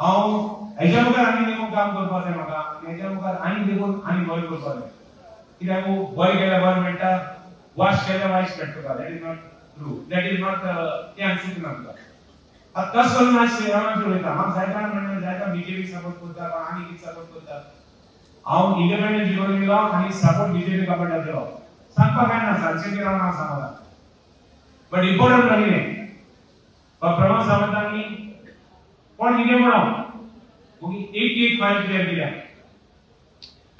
हांव हेज्या मुखार आनी देखून काम करपाक जाय म्हाका, हेज्या मुखार आनी देखून आनी बरें करपाक जाय. कित्याक बरें केल्यार बरें मेळटा, वाश केल्यार वायट मेळटा. That is not true, that is not तें आमी चुकना आमकां. आतां कशें करून आज श्रीरामाचेर उलयता, म्हाका जायते जाण म्हणटा जायते बीजेपी सपोर्ट करता, आनी कितें सपोर्ट करता. हांव इंडिपेंडंट जिखून येयलो आनी सपोर्ट बीजेपी गव्हर्मेंटाक दिलो. सांगपाक कांय ना, सातशे रावन हांव सांगता, बट इम्पॉर्टंट म्हणल्यार कितें, प्रमोद सावंतांनी कोण कितें म्हणो मागीर एक एक फायल क्लियर केल्या.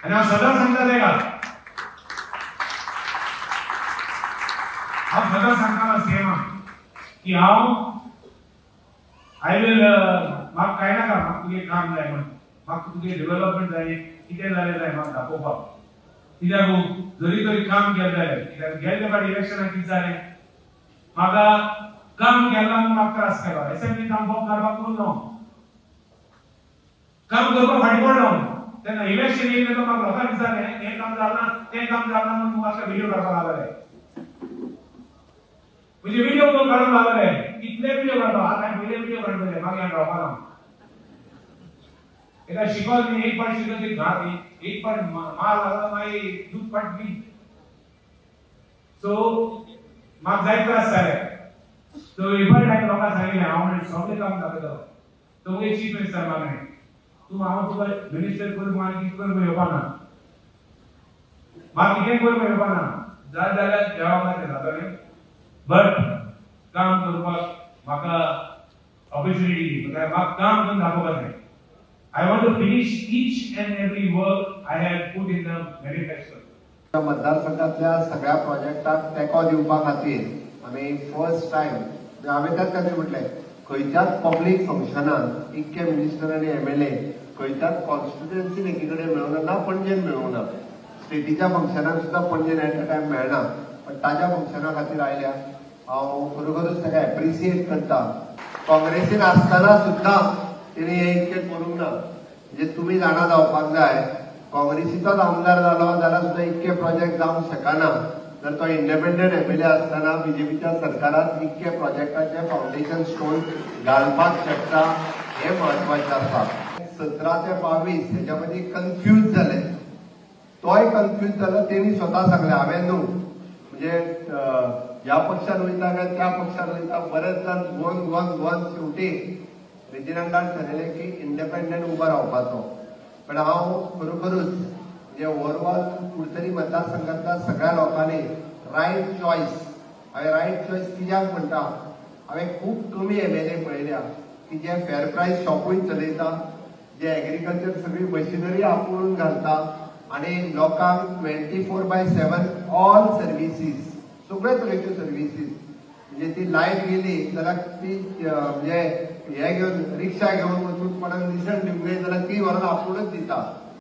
आनी हांव सदां सांगता तेका, हांव सदां सांगता सीएमाक की हांव I will म्हाका कांय नाका, म्हाका तुगे काम जाय म्हण, म्हाका तुगे डेव्हलपमेंट जाय, कितें जालें जाय म्हाका दाखोवपाक. कित्याक जरी तरी काम केलें जाल्यार, कित्याक गेल्ले फावट इलेक्शनाक कितें जालें, म्हाका काम केलां म्हूण म्हाका त्रास केलो. एसेंब्लीत हांव बॉम्ब मारपाक करूंक ना, काम करपाक फाटीं पडलो. तेन्ना इलेक्शन येयलें तो म्हाका लोकांक विचारलें हें काम जालें ना तें काम जालें ना म्हणून म्हाका व्हिडियो काडपाक लागले. म्हणजे व्हिडियो काडूंक लागले, कितले व्हिडियो काडलो. आतां हांवें पयले व्हिडियो काडटले, मागीर हांव रावपा ना. एका शिकवल न्ही, एक पाट शिकल ती घात, एक पाट मार लागलो मागीर दूद पाट बी. सो म्हाका जायते त्रास जाले. सो एक फावट हांवें लोकांक सांगिल्लें, हांव म्हणलें सगळें काम दाखयतलो. तो मागीर चीफ मिनिस्टर मागणें तूं हांव तुका मिनिस्टर करूं आनी कितें करूंक येवपा ना, म्हाका कितें करूंक येवपा ना, जाय जाल्यार देवा तें जातलें, बट काम करपाक म्हाका ऑपॉर्च्युनिटी दी, म्हाका काम करून दाखोवपाक जाय. I want to finish each and every work I have put in the manifesto. मतदारसंघातल्या सगळ्या प्रोजेक्टाक तेंको दिवपा खातीर आमी फर्स्ट टायम हांवें त्याच खातीर म्हटलें, खंयच्याच पब्लीक फंक्शनाक इतके मिनिस्टर आनी एमएलए खंयच्याच कॉन्स्टिट्युएन्सीन एकी कडेन मेळूंक ना, पणजेन मेळूंक ना. स्टेटीच्या फंक्शनाक सुद्दां पणजेन एट अ टायम मेळना, पण ताज्या फंक्शना खातीर आयल्या. हांव खरोखरूच ताका एप्रिसिएट करता. काँग्रेसीन आसतना सुद्दां तेणी हें इतकें करूंक ना. म्हणजे तुमी जाणा जावपाक जाय, काँग्रेसीचोच आमदार जालो जाल्यार सुद्दां इतके प्रोजेक्ट जावंक शकना. जर तो इंडिपेंडंट एमएलए आसतना बीजेपीच्या सरकारान इतके प्रोजेक्टाचे फावंडेशन स्टोन घालपाक शकता हें म्हत्वाचें आसा. 17 ते 22 हेच्या मदीं कन्फ्यूज जाले, तोय कन्फ्यूज जालो. तेणी स्वता सांगलें, हांवें न्हू, म्हणजे ह्या पक्षान वयता काय त्या पक्षान वयता, बरेच जाण गोवन गोवन गोवन शेवटी रेजिनाल्डान ठरयलें की इंडिपेंडंट उबो रावपाचो. पण हांव खरोखरूच म्हणजे ओवरऑल कुडतरी मतदारसंघातल्या सगळ्या लोकांनी रायट चॉयस, हांवें रायट चॉयस कित्याक म्हणटा, हांवें खूब कमी एमएलए पळयल्या की जे फेर प्रायस शॉपूय चलयता, जे एग्रीकल्चर सगळी मशिनरी आपोवन घालता आनी लोकांक 24/7 ऑल सर्विसीस, सगळे तरेच्यो सर्विसीस. म्हणजे ती लायट गेली जाल्यार ती म्हणजे हे घेवन रिक्षा घेवन वचून कोणाक निसण दिवंक जाय जाल्यार ती व्हरून आपूणच दिता.